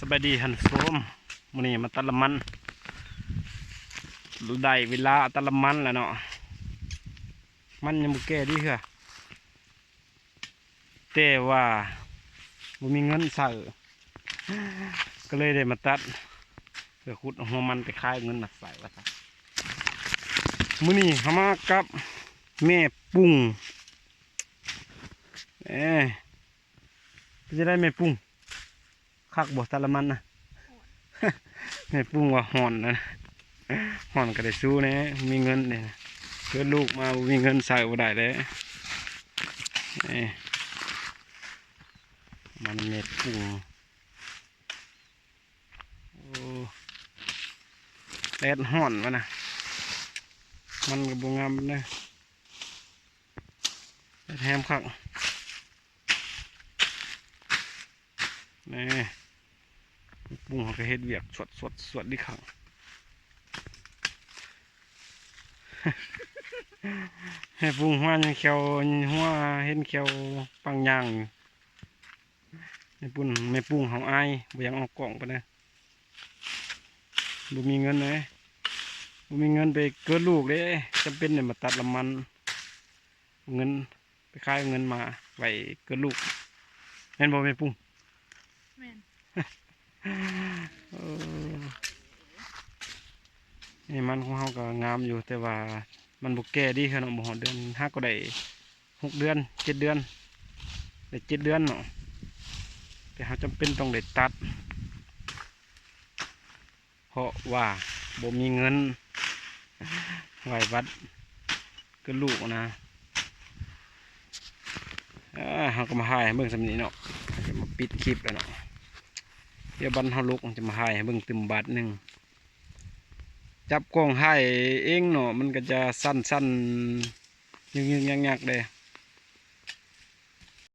ສະບາຍດີທ່ານຜູ້ຊົມ, ມື້ນີ້ມາຕັດລະມັນ ໄດ້ເວລາຕັດລະມັນແລ້ວເນາະ. ມັນຍັງບໍ່ແກ່ດີເທື່ອ ແຕ່ວ່າບໍ່ມີເງິນໃຊ້ ກໍເລີຍໄດ້ມາຕັດ ເພື່ອຂຸດເອົາຫົວມັນໄປຂາຍ ເອົາເງິນມາໃຊ້ວ່າຊັ້ນ. ມື້ນີ້ເຮົາມາກັບແມ່ປຸ້ງ ເອີ ເປັນຈັ່ງໃດແມ່ປຸ້ງ? ຄັກບໍ່ ຕັດລະມັນນະ? ແມ່ປຸ້ງວ່າຮ້ອນນະ, ຮ້ອນກໍໄດ້ສູ້ແດ່ ມີເງິນເດ້. ເກີດລູກມາບໍ່ມີເງິນໃຊ້ບໍ່ໄດ້ເດ້. ເອີ ມັນແມ່ປຸ້ງ ໂອ້ ແດດຮ້ອນວ່ານະ, ມັນກໍບໍ່ງາມເດ້. ເຮັດແຮມຄັກ ນີ້ ປຸ້ງເຮົາກໍເຮັດວຽກສວດໆ ສວດດີຄັກ. ແມ່ປຸ້ງຫົວຍັງຂຽວ ຫົວເຫັນຂຽວປັງຍາງຢູ່. ແມ່ປຸ້ງ ແມ່ປຸ້ງເຮົາອາຍ ບໍ່ຢາກອອກກ້ອງປານໃດ ບໍ່ມີເງິນເດ້ ບໍ່ມີເງິນໄປເກີດລູກເດ້. ຈຳເປັນໄດ້ມາຕັດລະມັນ ເອົາເງິນໄປຂາຍ ເອົາເງິນມາໄວ້ເກີດລູກ ແມ່ນບໍ່ແມ່ປຸ້ງ? ແມ່ນ. ເອີ ນີ້ມັນຂອງເຮົາກໍງາມຢູ່ ແຕ່ວ່າມັນບໍ່ແກ່ດີເທື່ອເນາະ, ບໍ່ຮອດເດືອນ ຫາກໍໄດ້ຫົກເດືອນ ເຈັດເດືອນ ໄດ້ເຈັດເດືອນເນາະ. ແຕ່ເຮົາຈຳເປັນຕ້ອງໄດ້ຕັດ ເພາະວ່າບໍ່ມີເງິນໄວ້ບັດເກີດລູກນະ. ເອີ ເຮົາກໍມາຖ່າຍໃຫ້ເບິ່ງສ່ຳນີ້ເນາະ, ມາປິດຄລິບແລ້ວເນາະ. ດຽວບັດເຮົາລົກ ຈະມາຖ່າຍໃຫ້ເບິ່ງຕື່ມບາດໜຶ່ງ. ຈັບກ້ອງຖ່າຍເອງເນາະ ມັນກໍຈະສັ່ນໆ ຍຶກໆ ຍັກໆ ເດ້.